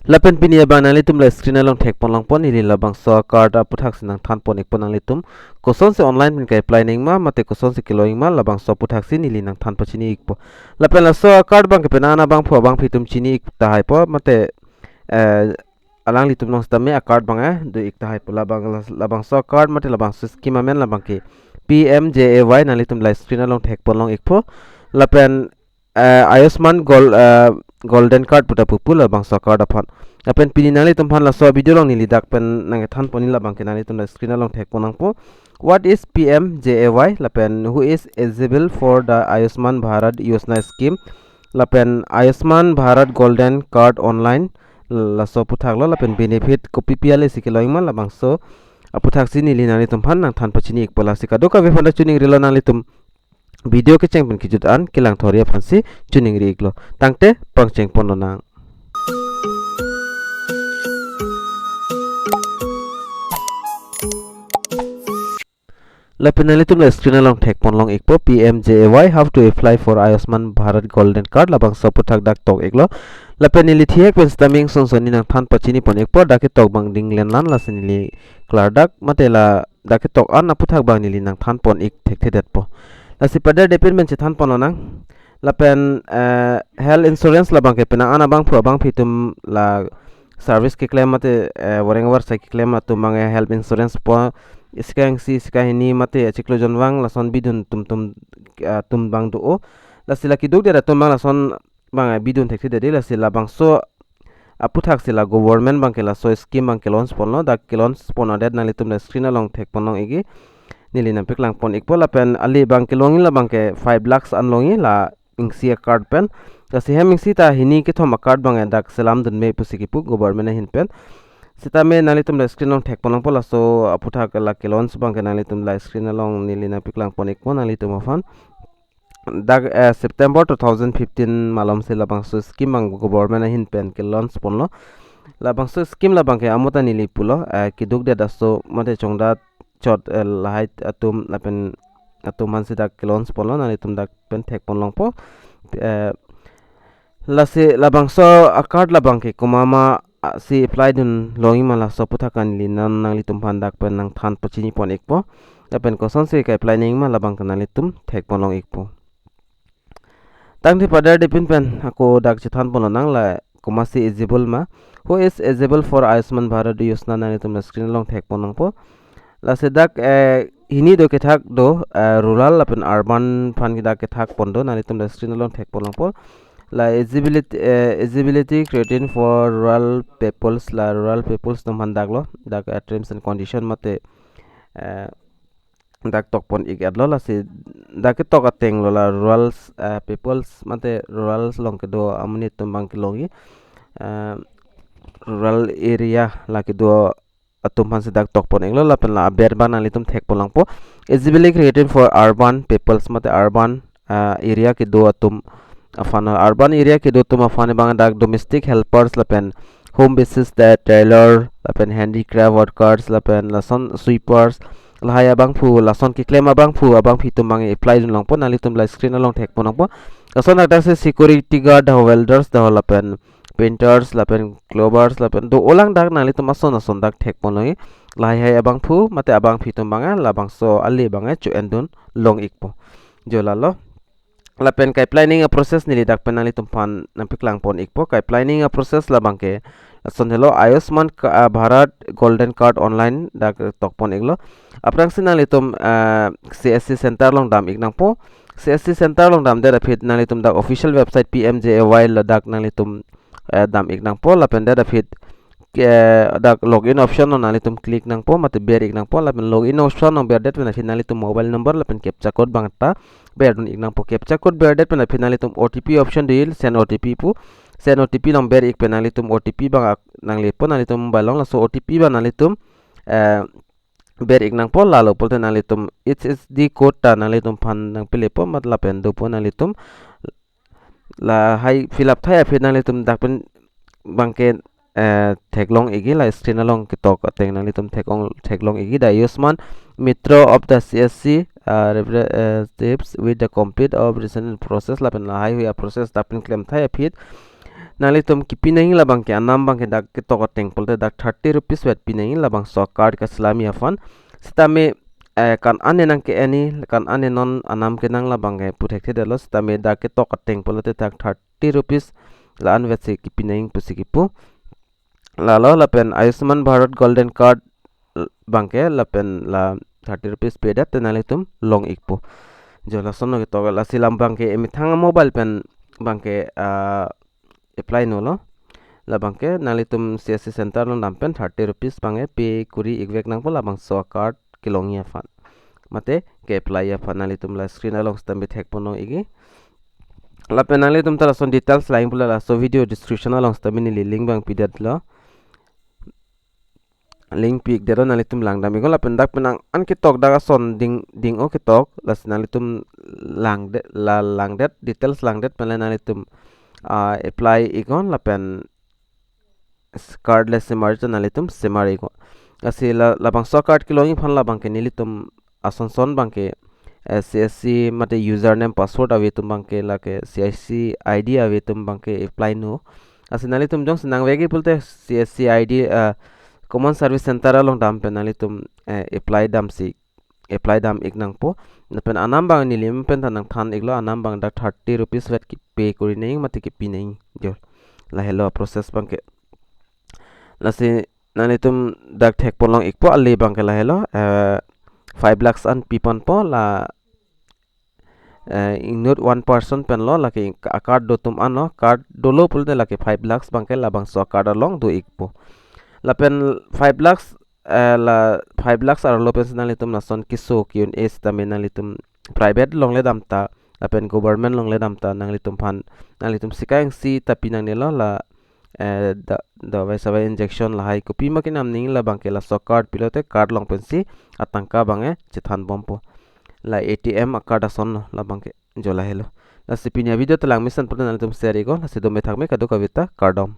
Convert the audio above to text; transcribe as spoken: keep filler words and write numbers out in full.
Lapen pini abang nanglitum la screen along thekpon longpo, neli labangso card aputhaksi nangthanpon ikpo nanglitum. Kosonsi online pen ka-apply nangma, mate kosonsi kelong ma, labangso aputhaksi neli nangthan pachini ikpo. Lapen laso card abangke penang an abangphu abangphi atum chini ik tahaipo, mate, eh, alanglitum along sitame a-card abang, eh, do ik tahaipo, labang, labangso card mate labangso scheme amen labangke P M J A Y, nanglitum la screen along thekpon long ikpo. Lapen, eh, Ayushman Gol-, eh, Golden Card puta pupu labangso card aphan. Lapen pini nanglitum aphan laso video along neli dak pen nangkethanpon labangke nanglitum la screen along thekpon longpo. What is P M J A Y? Lapen who is eligible for the Ayushman Bharat Yojana scheme? Lapen Ayushman Bharat Golden Card online, laso aputhak lo, lapen benefit kopi pi alesi kelong ma, labangso aputhaksi neli nanglitum aphan nangthan pachini ikpo. Lasi kadokave aphan ta choningrilo, nanglitum video kecheng pen kejut an kelang thori aphansi choningri iklo. Tangte pangcheng pon lonang. Lapen nanglitum la screen along thekpon long ikpo, P M J A Y, how to apply for Ayushman Bharat Golden Card, labangso aputhak dak tok iklo. Lapen neli thihek pen sitame ingson sonni nangthan pachini pon ikpo, dak ketok abang dinglen lan, lasi neli klardak mate la dak ketok an aputhak abang neli nangthanpon ik thekthedetpo. Lasi paderdepin pen chethanpon lonang. Lapen, eh, health insurance labangke penang an abangphu abangphi atum la service keklem mate, eh, voreng varsai keklem atum abang, eh, health insurance po, isi ka isi, isi ka hini mate achiklo jonvang lason bidun atum atum, eh, atum abang do-o. Lasi la keduk det atum abang lason abang, eh, bidun thekthedet, lasi labangso aputhak si la government abangke laso scheme abang ke-launch ponlo, dak ke-launch pondet nanglitum la screen along thekpon long ikji. Neli nangpaklang pon ikpo. Lapen ale abang kelongji labangke five lakhs an longji la isi a-card pen. Lasi hem isi ta hini kethom a-card abang dak selam dun me pusi kipu government ahin pen. Sitame nanglitum la screen along thekpon longpo, laso aputhak la ke-launch abangke nanglitum la screen along neli nangpaklang pon ikpo nanglitum aphan. Dak, eh, September two thousand fifteen malom si labangso scheme abang government ahin pen ke-launch ponlo. Labangso scheme labangke amo ta neli pulo, eh, keduk det aso mate chongdat chot, eh, lahai atum lapen atum aphansi dak ke-launch ponlo, nanglitum dak pen thekpon longpo. Eh, lasi labangso a-card labangke komat ma, ah, si apply dun longji ma, laso aputhak an neli non nanglitum aphan dak pen nangthan pachini pon ikpo. Lapen kosonsi ka-apply nangji ma labangke nanglitum thekpon long ikpo. Tangte paderdepin pen ako dak chethanpon lonang, la komatsi eligible ma. Who is eligible for Ayushman Bharat Yojana, nanglitum la screen along thekpon longpo. Lasi dak, eh, hini do kethak do, eh, rural lapen urban aphan dak kethak pon do, nanglitum la screen along thekpon longpo. La eligibility, eh, eligibility criteria for rural peoples, la rural peoples atum aphan dak lo, dak, eh, terms and condition mate, eh, dak tokpon ik-etlo, lasi dak ketok ateng lo la rural, eh, peoples mate rural along kedo amonit atum abang kelongji, eh, rural area la kedo atum aphansi dak tokpon iklo, lapen la aber abang nanglitum thekpon longpo. Eligibility criteria for urban peoples mate urban, ah, area kedo atum aphan, urban area kedo atum aphan abang dak domestic helpers lapen home basis, the tailor lapen handicraft workers lapen lason sweepers, lahai abangphu, lason keklem abangphu abangphi atum abang apply dun longpo, nanglitum la screen along thekpon longpo. Lason dak si security guard, the welders, the lapen painters lapen cleaners lapen do-o lang, dak nanglitum ason ason dak thekpon longji. Lahai hai abangphu mate abangphi atum abang labangso ale abang cho-en dun long ikpo. Jo lalo. Lapen ka-apply nangji a-process neli dak pen nanglitum aphan nangpaklang pon ikpo. Ka-apply nangji a-process labangke lason helo, Ayushman ka-, ah, Bharat Golden Card online dak tokpon iklo. Aphrangsi nanglitum, ah, C S C center along dam ik nangpo. C S C center along damdet aphi nanglitum dak official website P M J A Y ladak nanglitum, eh, dam ik nangpo, lapen det aphi ke dak login option along nanglitum click nangpo mate ber ik nangpo, lapen login option along berdet pen aphi nanglitum mobile number lapen captcha code abang ta ber dun ik nangpo. Captcha code berdet pen aphi nanglitum O T P option do-il, send O T P pu. Send O T P along ber ik pen nanglitum O T P abang ak-, nanglepo nanglitum mobile along, laso O T P abang nanglitum, eh, ber ik nangpo, lalo pulote nanglitum H S D code ta nanglitum aphan nangpelepo, mat lapen dopo nanglitum lahai fill up thai aphi nanglitum dak pen abangke, eh, theklong ikji, la screen along ketok ateng nanglitum thek-ong, theklong ikji, the Ayushman Mitra of the C S C, uh, representatives with the complete of registration process, lapen lahaihui a-process dak pen klem thai aphi Nanglitum kepi nangji labangke anam abangke dak ketok ateng pulote dak thirty rupees vet pi nangji labangso card kaselamji aphan. Sitame, eh, kan ane nangke-en-i, kan ane non anam kenang labangke pu thekthedetlo, sitame dak ketok ateng pulote dak thirty rupees la-an vetsi kepi nangji pusi kipu. Lalo lapen Ayushman Bharat Golden Card, l-, abangke lapen la thirty rupees pedet te nanglitum long-ikpo. Jo, lasonlo ketok, lasi labangke emethang mobile pen abangke, ah, apply nolo. Labangke nanglitum C S C center along dam pen thirty rupees abangke pay kori-ikvek nangpo labangso card kelongji aphan mate ke-apply aphan. Nanglitum la screen along sitame thekpon long-ikji. Lapen nanglitum ta lason details lang pulote laso video description along sitame neli link abang pidetlo. Link pi-ikdetlo, nanglitum langdam-iknon lapen dak penang an ketok dak ason ding, ding-o ketok, lasi nanglitum langdet, la langdet, details langdet penle nanglitum, ah, apply-iknon lapen s-, card le semar ta nanglitum semar-iknon. Lasi la, labangso card kelongji aphan labangke nelitum ason son abangke, eh, C S C mate username password ave atum abangke lake C S C I D ave atum abangke apply non. Lasi nanglitum jongsi nangvek-i pulote C S C I D, eh, Common Service Center along dam pen nanglitum, eh, apply damsi, apply dam-ik nangpo. Lapen anam abang neli men pen ta nangthan-iklo, anam abang dak thirty rupees vet ke-pay kori nangji mate kepi nangji. Jo, lahelo process abangke. Lasi nanglitum dak thekpon long-ikpo, ale abangke lahelo, eh, five lakhs an piponpo la, eh, inut one person penlo, lake a-card do atum anlo, card dolo pulote lake five lakhs abangke labangso a-card along do-ikpo. Lapen five lakhs, eh, la five lakhs arlo pensi nanglitum lason keso ke-un-e sitame nanglitum private along le dam ta lapen government along le dam ta nanglitum aphan, nanglitum sika isi ta pi nangnelo la, eh, da-, davai savai injection lahai kopima kenam nangji labangke laso card pilote card along pensi atangka abangke chethanbompo. La A T M a-card asonlo labangke, jo lahelo. Lasi pini a-video ta langmesen pulote nanglitum share-iknon, lasi dome thakme kadokave ta kardom.